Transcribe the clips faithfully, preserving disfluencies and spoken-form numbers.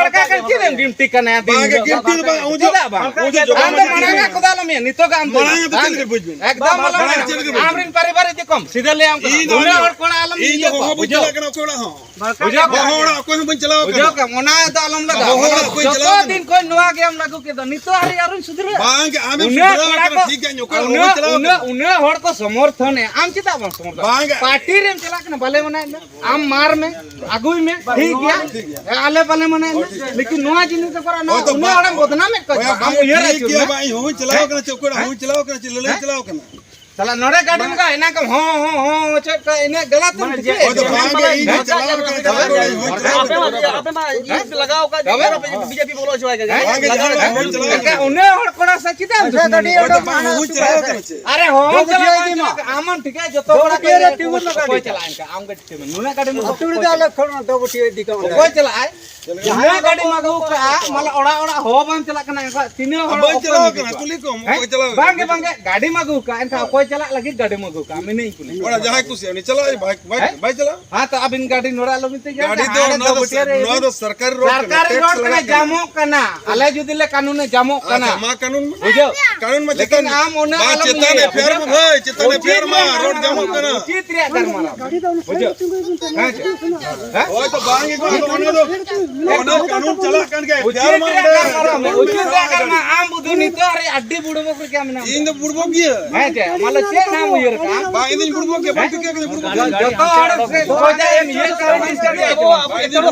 ᱵᱟᱲᱠᱟ ᱠᱟᱱ ᱪᱮᱫ ᱮᱢ ᱜᱤᱱᱴᱤ ᱠᱟᱱᱟ ᱫᱤᱱ ᱵᱟᱝ, ᱦᱤᱞᱳᱜ? ᱜᱤᱱᱴᱤ ᱫᱚ ᱵᱟᱝ, ᱩᱱᱤ ᱫᱚ, ᱪᱮᱫᱟᱜ ᱵᱟᱝ? ᱩᱱᱤ ᱫᱚ ᱟᱢ ᱫᱚ ᱡᱚᱜᱚᱱᱱᱟᱛᱷ ᱢᱟᱲᱟᱝ ᱜᱤᱱᱴᱤ᱾ ᱠᱚᱫᱚ ᱟᱞᱚᱢ ᱤᱭᱟᱹ, ᱱᱤᱛᱚᱜ ᱜᱮ ᱟᱢ ᱫᱚ ᱢᱟᱲᱟᱝ ᱫᱚ ᱪᱮᱫ ᱞᱮᱠᱟ ᱵᱩᱡᱽ ᱢᱮ? ᱮᱠᱫᱚᱢ ᱟᱞᱚᱢ ᱢᱟᱲᱟᱝ ᱪᱮᱫ ᱞᱮᱠᱟ ᱵᱩᱡᱽ ᱟᱢᱨᱮᱱ ᱯᱟᱨᱤᱵᱟᱨᱤᱠ ᱫᱚ ᱠᱚᱢ, ᱥᱤᱫᱷᱟᱹ ᱞᱟᱹᱭ ᱟᱢ ᱠᱟᱱᱟ᱾ ᱤᱧ ᱫᱚ ᱩᱱᱟᱹᱜ ᱩᱱᱤ, ᱦᱚᱲ ᱠᱚᱲᱟ ᱟᱞᱚᱢ ᱤᱧ ᱫᱚ ᱤᱭᱟᱹ ᱠᱚᱣᱟ, ᱦᱚᱦᱚ ᱵᱟᱹᱧ ᱵᱩᱡᱷᱟᱹᱣ? ᱪᱟᱞᱟᱜ ᱠᱟᱱᱟ ᱚᱠᱚᱭ ᱚᱲᱟᱜ ᱦᱚᱸ᱾ ᱵᱩᱡᱷᱟᱹᱣ ᱠᱟᱜ ᱦᱚᱦᱚ ᱚᱲᱟᱜ ᱚᱠᱚᱭ ᱦᱚᱸ ᱵᱟᱹᱧ ᱪᱟᱞᱟᱣ ᱠᱟᱱᱟ᱾ ᱵᱩᱡᱷᱟᱹᱣ ᱠᱟᱜ ᱚᱱᱟ ᱫᱚ ᱟᱞᱚᱢ ᱞᱟᱜᱟᱣᱟ᱾ ᱦᱚᱦᱚ ᱚᱲᱟᱜ ᱚᱠᱚᱭ ᱪᱟᱞᱟᱣ ᱡᱚᱛᱚ ᱠᱟᱱᱟ? ᱫᱤᱱ ᱠᱷᱚᱱ ᱱᱚᱣᱟ ᱜᱮ ᱟᱢ ᱞᱟᱹᱜᱩ ᱠᱮᱫᱟ, ᱱᱤᱛᱚᱜ ᱦᱟᱹᱨᱤᱡ ᱟᱹᱣᱨᱤᱢ ᱥᱩᱫᱷᱨᱟᱹᱜᱼᱟ᱾ ᱵᱟᱝ ᱜᱮ, ᱟᱢᱮᱢ ᱩᱱᱟᱹᱜ ᱥᱩᱫᱷᱨᱟᱹᱣ ᱠᱚᱲᱟ ᱠᱟᱱᱟ, ᱠᱚ, ᱴᱷᱤᱠ ᱜᱮᱭᱟ, ᱚᱠᱚᱭ ᱦᱚᱸ ᱵᱟᱹᱧ ᱩᱱᱟᱹᱜ, ᱪᱟᱞᱟᱣ ᱩᱱᱟᱹᱜ, ᱠᱟᱱᱟ᱾ ᱩᱱᱟᱹᱜ ᱦᱚᱲ ᱠᱚ ᱥᱚᱢᱚᱨᱛᱷᱚᱱᱮ, ᱟᱢ ᱪᱮᱫᱟᱜ ᱵᱟᱢ ᱥᱚᱢᱚᱨᱛᱷᱚᱱ? ᱵᱟᱝ ᱜᱮ᱾ ᱯᱟᱨᱴᱤ ᱨᱮᱢ ᱪᱟᱞᱟᱜ ᱠᱟᱱᱟ, ᱵᱟᱞᱮ ᱢᱟᱱᱟᱭᱮᱫ ᱢᱮ᱾ ᱟᱢ ᱢᱟᱨ ᱢᱮ, ᱟᱹᱜᱩᱭ ᱢᱮ, ᱴᱷᱤᱠ ᱜᱮᱭᱟ᱾ ᱦᱮᱸ, ᱟᱞᱮ ᱵᱟᱞᱮ ᱢᱟᱱᱟᱭᱮᱫ ᱢᱮ᱾ ᱞᱮᱠᱤᱱ ᱱᱚᱣᱟ ᱡᱤᱱᱤᱥ ᱫᱚ ᱠᱚᱨᱟ, ᱱᱚᱣᱟ ᱦᱳᱭ ᱛᱚ, ᱩᱱᱟᱹᱜ ᱵᱟ-, ᱦᱚᱲᱮᱢ ᱵᱚᱫᱱᱟᱢᱮᱫ ᱠᱚᱣᱟ᱾ ᱦᱳᱭ, ᱟᱢ ᱦᱳᱭ, ᱩᱭᱦᱟᱹᱨ ᱴᱷᱤᱠ ᱟᱹᱪᱩᱨ ᱜᱮᱭᱟ, ᱢᱮ᱾ ᱵᱟ, ᱤᱧ ᱦᱚᱸ ᱵᱟᱹᱧ ᱪᱟᱞᱟᱣ ᱦᱮᱸ? ᱠᱟᱱᱟ, ᱪᱮᱫ ᱠᱚᱨᱮ ᱦᱚᱸ ᱦᱮᱸ? ᱵᱟᱹᱧ ᱪᱟᱞᱟᱣ ᱠᱟᱱᱟ, ᱪᱮᱫ ᱞᱟᱹᱞᱟᱹᱭ ᱦᱮᱸ? ᱪᱟᱞᱟᱣ ᱠᱟᱱᱟ᱾ ᱛᱟᱦᱞᱮ ᱱᱚᱰᱮ ᱜᱟᱹᱰᱤ ᱢᱮᱱᱟᱜᱼᱟ, ᱮᱱᱟ ᱠᱚ ᱦᱚᱸ, ᱦᱚᱸ, ᱦᱚᱸ, ᱦᱚᱸ, ᱪᱮᱫ ᱠᱚ ᱤᱱᱟᱹ ᱜᱟᱞᱟᱛ ᱮᱢ ᱢᱟᱱᱮ ᱴᱷᱤᱠᱟᱹᱭᱟ? ᱡᱮ ᱦᱳᱭ, ᱛᱚ ᱵᱟᱝ ᱜᱮ, ᱤᱧ ᱪᱟᱞᱟᱣ ᱠᱟᱱᱟ, ᱪᱟᱞᱟᱣ ᱠᱟᱱᱟ, ᱟᱯᱮ ᱢᱟ, ᱦᱳᱭ, ᱟᱯᱮ ᱢᱟ ᱦᱮᱸ? ᱵᱤᱡᱮᱯᱤ ᱞᱟᱜᱟᱣ ᱟᱠᱟᱫ, ᱦᱮᱸ? ᱵᱤᱡᱮᱯᱤ ᱵᱚᱞᱚ ᱦᱚᱪᱚᱣᱟᱭ ᱠᱟᱱᱟ᱾ ᱦᱮᱸ? ᱵᱟᱝ ᱜᱮ, ᱪᱟᱞᱟᱣ ᱠᱟᱱᱟ, ᱪᱟᱞᱟᱣ ᱠᱟᱱᱟ᱾ ᱮᱱᱠᱷᱟᱱ ᱩᱱᱟᱹ ᱦᱚᱲ ᱠᱚᱲᱟ ᱥᱮ ᱪᱮᱫᱟᱜ ᱮᱢ ᱟᱪᱪᱷᱟ, ᱜᱟᱹᱰᱤ ᱴᱷᱤᱠᱟᱹᱭᱟ? ᱚᱰᱚᱠ ᱢᱟ, ᱦᱩᱭ ᱪᱟᱞᱟᱣ ᱠᱟᱱᱟ ᱪᱮᱫ? ᱟᱨᱮ ᱦᱚᱸ, ᱵᱟᱹᱵᱩ ᱪᱟᱞᱟᱣ ᱴᱷᱤᱠᱟᱹᱭ ᱠᱟᱱᱟ, ᱢᱟ᱾ ᱟᱢ ᱦᱚᱸ ᱴᱷᱤᱠᱟᱹᱭᱟ, ᱡᱚᱛᱚ ᱦᱚᱲᱟᱜ ᱜᱮ ᱚᱠᱚᱭ ᱪᱟᱞᱟᱜᱼᱟ ᱮᱱᱠᱷᱟᱱ? ᱟᱢ ᱜᱮ ᱴᱷᱤᱠᱟᱹᱭ ᱢᱮ᱾ ᱱᱩᱱᱟᱹᱜ ᱜᱟᱹᱰᱤ ᱢᱟ ᱟᱹᱛᱩ ᱨᱮ ᱫᱚ ᱟᱞᱮ ᱠᱷᱚᱱ ᱫᱚ ᱵᱟᱹᱴᱤ ᱤᱫᱤ ᱠᱟᱜ ᱚᱸᱰᱮ᱾ ᱚᱠᱚᱭ ᱪᱟᱞᱟᱜᱼᱟᱭ? ᱡᱟᱦᱟᱸᱭ ᱱᱩᱱᱟᱹᱜ ᱜᱟᱹᱰᱤᱢ ᱟᱹᱜᱩ ᱠᱟᱜᱼᱟ, ᱢᱟᱱᱮ ᱚᱲᱟᱜ ᱚᱲᱟᱜ ᱦᱚᱸ ᱵᱟᱢ ᱪᱟᱞᱟᱜ ᱠᱟᱱᱟ, ᱮᱱᱠᱷᱟᱱ ᱛᱤᱱᱟᱹᱜ ᱦᱚᱲ ᱵᱟᱹᱧ ᱚᱠᱚᱭ ᱪᱟᱞᱟᱣ ᱤᱫᱤ ᱠᱟᱱᱟ, ᱠᱚᱣᱟ? ᱠᱩᱞᱤ ᱠᱚᱢ, ᱦᱮᱸ? ᱚᱠᱚᱭ ᱪᱟᱞᱟᱣ ᱵᱟᱝ ᱜᱮ, ᱠᱟᱱᱟ? ᱵᱟᱝ ᱜᱮ, ᱜᱟᱹᱰᱤᱢ ᱟᱹᱜᱩ ᱠᱟᱜᱼᱟ, ᱮᱱᱠᱷᱟᱱ ᱚᱠᱚᱭ ᱪᱟᱞᱟᱜ ᱞᱟᱹᱜᱤᱫ ᱜᱟᱹᱰᱤᱢ ᱟᱹᱜᱩ ᱠᱟᱜᱼᱟ, ᱢᱮᱱᱮᱫ ᱠᱩᱞᱤ? ᱚᱲᱟᱜ ᱡᱟᱦᱟᱸᱭ ᱠᱩᱥᱤᱭᱟᱜ, ᱩᱱᱤ ᱪᱟᱞᱟᱜ ᱟᱭ, ᱵᱟᱭ, ᱵᱟᱭ, ᱦᱮᱸ? ᱵᱟᱭ ᱪᱟᱞᱟᱜᱼᱟ? ᱦᱮᱸ, ᱛᱚ ᱟᱹᱵᱤᱱ ᱜᱟᱹᱰᱤ ᱱᱚᱰᱮ ᱟᱞᱚᱵᱤᱱ ᱛᱤᱸᱜᱩᱭᱟ, ᱜᱟᱹᱰᱤ ᱫᱚ ᱦᱟᱸᱰᱮ ᱱᱚᱣᱟ ᱫᱚ, ᱫᱚᱵᱚᱴᱤᱭᱟᱹ ᱨᱮ ᱱᱚᱣᱟ ᱫᱚ ᱥᱚᱨᱠᱟᱨᱤ ᱨᱳᱰ ᱥᱚᱨᱠᱟᱨᱤ ᱠᱟᱱᱟ, ᱨᱳᱰ ᱴᱮᱠᱥ ᱠᱟᱱᱟ, ᱞᱟᱜᱟᱜ ᱠᱟᱱᱟ᱾ ᱡᱟᱢᱚᱜ ᱠᱟᱱᱟ᱾ ᱟᱞᱮ ᱡᱩᱫᱤ ᱞᱮ ᱠᱟᱹᱱᱩᱱᱮ ᱡᱟᱢᱚᱜ ᱠᱟᱱᱟ᱾ ᱟᱪᱪᱷᱟ, ᱢᱟ ᱠᱟᱹᱱᱩᱱ ᱢᱟ᱾ ᱵᱩᱡᱷᱟᱹᱣ? ᱠᱟᱹᱱᱩᱱ ᱢᱟ ᱞᱮᱠᱤᱱ ᱪᱮᱛᱟᱱ, ᱟᱢ ᱚᱱᱟ ᱢᱟ ᱟᱞᱚᱢ ᱪᱮᱛᱟᱱ ᱞᱟᱹᱭᱟ, ᱮᱯᱷ ᱟᱭ ᱟᱨ ᱢᱟ, ᱵᱩᱡᱷᱟᱹᱣ? ᱦᱳᱭ, ᱪᱮᱛᱟᱱ ᱩᱪᱤᱛ ᱮᱯᱷ ᱟᱭ ᱟᱨ ᱢᱟ, ᱨᱮᱭᱟᱜ ᱨᱳᱰ ᱡᱟᱢᱚᱜ ᱠᱟᱱᱟ᱾ ᱩᱪᱤᱛ ᱨᱮᱭᱟᱜ ᱜᱟᱞᱢᱟᱨᱟᱣ᱾ ᱵᱩᱡᱷᱟᱹᱣ? ᱦᱮᱸ ᱪᱮ? ᱦᱮᱸ? ᱦᱳᱭ ᱛᱚ, ᱵᱟᱝ ᱜᱮ, ᱚᱱᱟ ᱫᱚ, ᱚᱱᱟ ᱠᱟᱹᱱᱩᱱ ᱪᱟᱞᱟᱜ ᱠᱟᱱ ᱜᱮᱭᱟ, ᱩᱪᱤᱛ ᱮᱯᱷ ᱟᱭ ᱟᱨ ᱢᱟ ᱨᱮᱭᱟᱜ ᱜᱟᱞᱢᱟᱨᱟᱣ ᱢᱮ, ᱩᱪᱤᱛ ᱨᱮᱭᱟᱜ ᱜᱟᱞᱢᱟᱨᱟᱣ᱾ ᱟᱢ ᱵᱩᱫᱷᱩ ᱱᱤᱛᱚᱜ ᱨᱮ ᱟᱹᱰᱤ ᱵᱩᱲᱵᱚᱠ ᱨᱮᱜᱮ ᱢᱮᱱᱟᱢ᱾ ᱤᱧ ᱫᱚ ᱵᱩᱲᱵᱚᱠ ᱜᱮᱭᱟ᱾ ᱦᱮᱸ ᱪᱮ? ᱢᱟᱱᱮ ᱪᱮᱫ ᱱᱟᱢ ᱩᱭᱦᱟᱹᱨ ᱠᱟᱜᱼᱟ? ᱵᱟᱝ, ᱤᱧ ᱫᱚᱧ ᱵᱩᱲᱵᱚᱠ ᱜᱮᱭᱟ, ᱵᱟᱹᱧ ᱴᱷᱤᱠᱟᱹ ᱠᱟᱫᱟ ᱵᱩᱲᱵᱚᱠ ᱜᱮᱭᱟ᱾ ᱡᱚᱛᱚ ᱦᱚᱲ ᱥᱮ ᱠᱷᱚᱡᱟ ᱮᱢ ᱤᱭᱟᱹ ᱠᱟᱱᱟ, ᱵᱟᱝ ᱴᱷᱤᱠᱟᱹ ᱠᱟᱫᱟ᱾ ᱟᱵᱚ ᱟᱯᱮ ᱡᱚᱛᱚ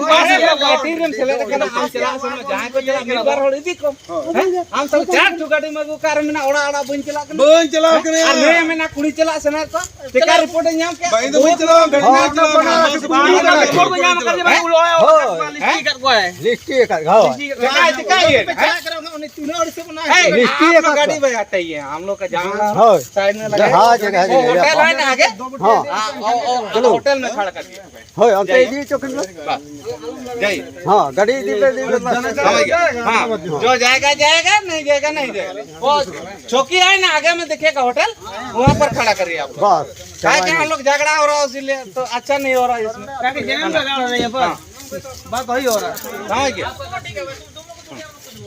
ᱯᱟᱨᱴᱤ ᱨᱮᱢ ᱥᱮᱞᱮᱫ ᱠᱟᱱᱟ, ᱟᱢ ᱪᱟᱞᱟᱜ ᱥᱮᱱᱚᱜ ᱡᱟᱦᱟᱸᱭ ᱠᱚ ᱪᱟᱞᱟᱜ, ᱢᱤᱫ ᱵᱟᱨ ᱦᱚᱲ ᱤᱫᱤ ᱠᱚᱢ᱾ ᱦᱮᱸ? ᱟᱢ ᱛᱟᱦᱞᱮ ᱪᱟᱨ ᱪᱚ ᱜᱟᱹᱰᱤᱢ ᱟᱹᱜᱩ ᱠᱟᱜ ᱨᱮ ᱢᱮᱱᱟ ᱚᱲᱟᱜ ᱚᱲᱟᱜ ᱵᱟᱹᱧ ᱪᱟᱞᱟᱜ ᱠᱟᱱᱟ᱾ ᱵᱟᱹᱧ ᱪᱟᱞᱟᱣ ᱠᱟᱱᱟ᱾ ᱟᱨ ᱱᱩᱭᱮ ᱢᱮᱱᱟ ᱠᱩᱲᱤ ᱪᱟᱞᱟᱜ ᱥᱟᱱᱟᱭᱮᱫ ᱠᱚᱣᱟ᱾ ᱪᱮᱠᱟ ᱨᱤᱯᱳᱨᱴ ᱮ ᱧᱟᱢ ᱠᱮᱫ? ᱵᱟᱝ, ᱤᱧ ᱫᱚ ᱵᱟᱹᱧ ᱪᱟᱞᱟᱣ ᱠᱟᱱᱟ᱾ ᱵᱟᱝ, ᱵᱟᱝ, ᱵᱟᱝ, ᱵᱟᱝ, ᱵᱟᱝ, ᱵᱟᱝ, ᱵᱟᱝ, ᱵᱟᱝ, ᱦᱳᱭ᱾ ᱞᱤᱥᱴ ᱟᱠᱟᱫ, ᱦᱳᱭ᱾ ᱪᱮᱠᱟ, ᱪᱮᱠᱟ ᱤᱭᱟᱹ? ᱦᱮᱸ? ᱞᱤᱥᱴ ᱟᱠᱟᱫ ᱠᱚᱣᱟ᱾ ᱦᱳᱭ᱾ ᱥᱟᱭᱤᱰ ᱢᱮ ᱞᱟᱜᱟ᱾ ᱡᱟᱦᱟᱸ ᱡᱟᱭᱜᱟ ᱨᱮ᱾ ᱦᱳᱴᱮᱞ ᱦᱮᱱᱟᱜ ᱜᱮ? ᱦᱚᱸ᱾ ᱦᱳᱴᱮᱞ ᱢᱮ ᱠᱷᱟᱲ ᱠᱟᱜ ᱜᱮ᱾ ᱦᱳᱭ, ᱚᱱᱛᱮ ᱤᱫᱤ ᱦᱚᱪᱚ ᱠᱤᱱ ᱵᱮᱱ᱾ ᱡᱟᱭ᱾ ᱦᱚᱸ, ᱜᱟᱹᱰᱤ ᱤᱫᱤ ᱯᱮ, ᱤᱫᱤ ᱯᱮ, ᱵᱟᱥ᱾ ᱦᱳᱭ, ᱦᱮᱸ, ᱡᱚ ᱡᱟᱭᱜᱟ, ᱡᱟᱭᱜᱟ, ᱱᱟᱦᱤ ᱡᱟᱭᱜᱟ, ᱱᱟᱦᱤ ᱡᱟᱭᱜᱟ᱾ ᱵᱟᱥ᱾ ᱪᱚᱣᱠᱤ ᱦᱮ ᱱᱟ, ᱟᱜᱮ ᱢᱮ ᱫᱮᱠᱷᱮᱜᱟ ᱦᱳᱴᱮᱞ, ᱣᱟᱦᱟᱸ ᱯᱟᱨ ᱠᱷᱟᱲᱟ ᱠᱟᱨᱤᱭᱮ ᱟᱯᱠᱳ᱾ ᱵᱟᱥ᱾ ᱠᱟᱦᱮ ᱠᱤ ᱦᱟᱢ ᱞᱳᱜ ᱡᱷᱟᱜᱽᱲᱟ ᱦᱳ ᱨᱟᱦᱟ ᱦᱳ, ᱤᱥᱤᱞᱤᱭᱮ ᱛᱳ ᱟᱪᱪᱷᱟ ᱱᱟᱦᱤ ᱦᱳ ᱨᱟᱦᱟ ᱦᱳ ᱤᱥᱢᱮ᱾ ᱠᱟᱦᱮ ᱠᱤ ᱡᱟᱱᱟᱢ ᱡᱷᱟᱜᱽᱲᱟ ᱨᱟᱦᱟ ᱦᱳ ᱨᱟᱦᱟ ᱦᱳ᱾ ᱦᱮᱸ᱾ ᱵᱟᱥ ᱦᱳᱭ ᱦᱳ ᱨᱟᱦᱟ ᱦᱳ᱾ ᱠᱟᱦᱮ ᱠᱤ?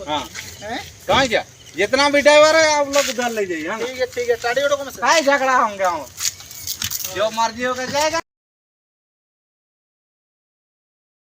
ᱦᱮᱸ᱾ ᱠᱟᱦᱮ ᱠᱤ? ᱡᱤᱛᱱᱟ ᱵᱷᱤ ᱰᱨᱟᱭᱵᱷᱟᱨ ᱦᱮ, ᱟᱯ ᱞᱳᱜ ᱩᱫᱷᱟᱨ ᱞᱮ ᱡᱟᱭᱮ, ᱦᱮᱸ ᱱᱟ? ᱴᱷᱤᱠ ᱜᱮᱭᱟ, ᱴᱷᱤᱠ ᱜᱮᱭᱟ, ᱪᱟᱵᱤ ᱩᱰᱩᱠ ᱢᱮᱥᱮ᱾ ᱠᱟᱦᱮ ᱡᱷᱟᱜᱽᱲᱟ ᱦᱳᱝᱜᱮ ᱦᱟᱢ? ᱡᱚ ᱢᱟᱨᱡᱤ ᱦᱳᱜᱟ ᱡᱟᱭᱮᱜᱟ᱾